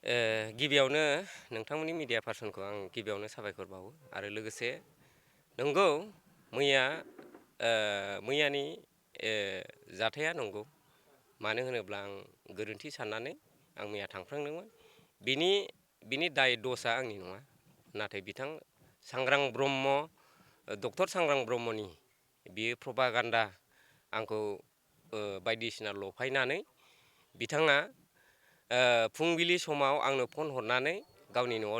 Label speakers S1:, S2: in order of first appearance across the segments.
S1: गिबियावनो नोंथांमोननि मिडिया पार्सनखौ आं गिबियावनो साबायखर बावो आरो लोगोसे नंगौ मैयानि जाथाया नंगौ मानो होनोब्ला आं गोरोन्थि साननानै आं मैया थांफ्लांदोंमोन बिनि दाय दसआ आंनि नङा नाथाय बिथां सांग्रां ब्रह्म डक्टर सांग्रां ब्रह्मनि बियो प्रपागान्डा आंखौ बायदिसिना लफायनानै बिथाङा फुंबिलि समाव आंनो फन हरनानै गावनि न'आव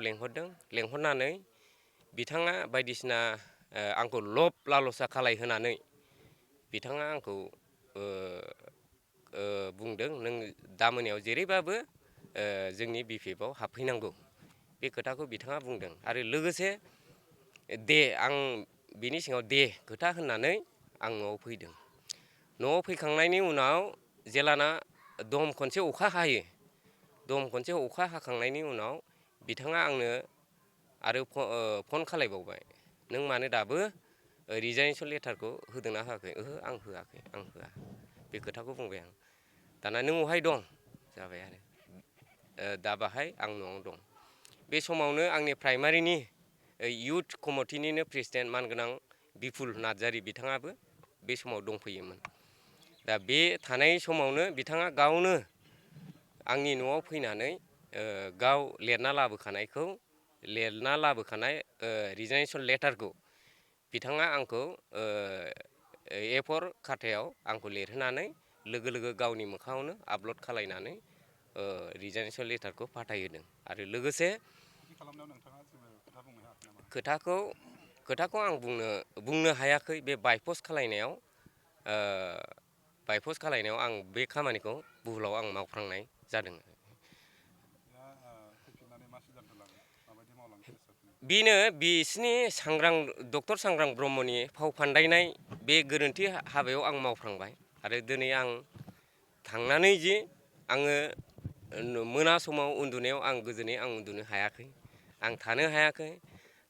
S1: लेंहरनानै बिथाङा बायदिसिना आंखौ लब लालसा खालायहोनानै बिथाङा आंखौ बुंदों नों दा मोनायाव जेरैबाबो जोंनि बिपिएफआव हाबफैनांगौ बे खोथाखौ बिथाङा बुंदों आरो लोगोसे आं बिनि सिङाव खोथा होननानै आं न'आव फैदों। न'आव फैखांनायनि उनाव जेलाना दम खनसे अखा हाखांनायनि उनाव बिथाङा आंनो आरो फन खालायबावबाय नों मानो दाबो रिजाइनेसन लेटारखौ होदोंना होआखै ओहो आं होआ बे खोथाखौ बुंबाय आं दाना नों अहाय दं जाबाय आरो दा बाहाय आं न'आव दं बे समावनो आंनि प्राइमारिनि इयुथ कमिटिनिनो प्रेसिडेन्ट मानगोनां बिपुल नार्जारि बिथाङाबो बे समाव दंफैयोमोन। दा बे थानाय समावनो बिथाङा गावनो आंनि न'आव फैनानै गाव लिरना लाबोखानाय रिजाइनेसन लेटारखौ बिथाङा आंखौ A4 खाथायाव आंखौ लिरहोनानै लोगो गावनि मोखाङावनो आपल'ड खालायनानै रिजाइनेसन लेटारखौ फाथायहोदों आरो लोगोसे खोथाखौ आं बुंनो हायाखै बे बायपस खालायनायाव आं बे खामानिखौ भुलाव आं मावफ्रांनाय जादों। बेनो बिसिनि डक्टर सांग्रां ब्रह्मनि फाव फान्दायनाय बे गोरोन्थि हाबायाव आं मावफ्रांबाय आरो दिनै आं थांनानै जे आङो मोना समाव उन्दुनायाव आं गोजोनै उन्दुनो हायाखै आं थानो हायाखै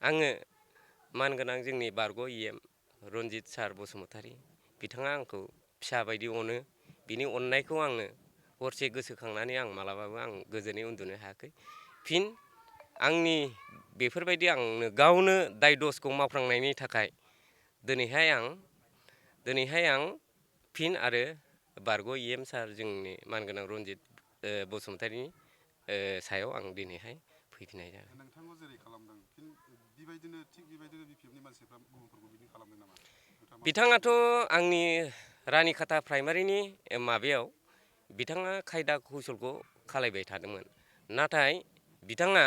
S1: आङो मानगोनां जोंनि बारग' EM रन्जित सार बसुमतारी बिथाङा आंखौ फिसा बायदि अनो बिनि अननायखौ आङो हरसे गोसोखांनानै आं मालाबाबो आं गोजोनै उन्दुनो हायाखै फिन आंनि बेफोरबायदि आंनो गावनो दाय दसखौ मावफ्रांनायनि थाखाय दिनैहाय आं फिन आरो बारग' EM सार जोंनि मानगोनां रन्जित बसुमतारीनि सायाव आं दिनैहाय फैफिननाय जादों।
S2: नोंथांखौ जेरै खालामदों फिन बेबायदिनो बिपिएफनि मानसिफ्रा गुबुनफोरखौ बिदि खालामदों नामा?
S1: बिथाङाथ' आंनि रानिखाथा प्राइमारिनि माबायाव बिथाङा खायदा कौसलखौ खालायबाय थादोंमोन नाथाय बिथाङा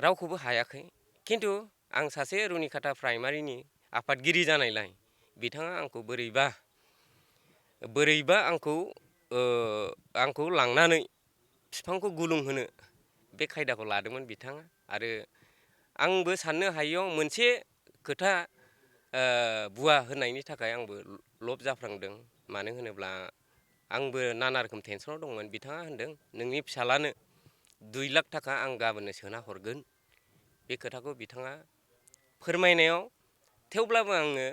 S1: रावखौबो हायाखै खिन्थु आं सासे रुनिखाथा प्राइमारिनि आफादगिरि जानायलाय बिथाङा आंखौ बोरैबा आंखौ लांनानै बिफांखौ गुलुंहोनो बे खायदाखौ लादोंमोन बिथाङा आरो आंबो साननो हायैयाव मोनसे खोथा बुवा होननायनि थाखाय आंबो लब जाफ्लांदों मानो होनोब्ला आंबो नाना रोखोम टेनसनाव दंमोन बिथाङा होनदों नोंनि फिसालानो 2 लाख थाखा आं गाबोननो सोना हरगोन बे खोथाखौ बिथाङा फोरमायनायाव थेवब्लाबो आङो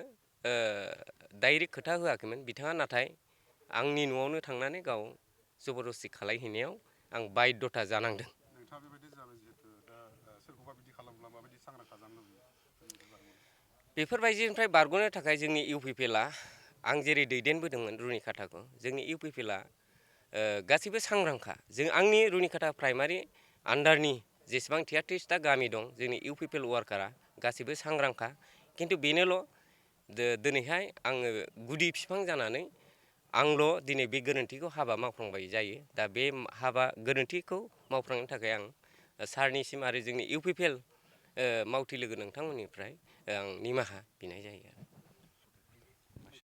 S1: डाइरेक्ट खोथा होआखैमोन बिथाङा नाथाय आंनि न'आवनो थांनानै गाव जबरदस्ति खालायहैनायाव आं बायद्ध'था जानांदों।
S2: नोंथाङा बेबायदि जाबाय जिहेतु दा सोरखौबा बिदि खालामब्ला माबायदि सांग्रां खालामनो लुबैयो?
S1: बेफोरबायदिनिफ्राय बारग'नो थाखाय जोंनि UPPLआ आं जेरै दैदेनबोदोंमोन रुनिखाथाखौ जोंनि UPPLआ गासैबो सांग्रांखा आंनि रुनिखाथा प्राइमारि आन्डारनि जेसेबां 33टा गामि दं जोंनि UPPL वार्कारा गासैबो सांग्रांखा खिन्थु बेनोल' दिनैहाय आङो गुदि बिफां जानानै आंल' दिनै बे गोरोन्थिखौ हाबा मावफ्लांबाय जायो दा बे गोरोन्थिखौ मावफ्लांनो थाखाय आं सारनिसिम आरो जोंनि UPPL मावथि लोगो नोंथांमोननिफ्राय आं निमाहा बिनाय जायो।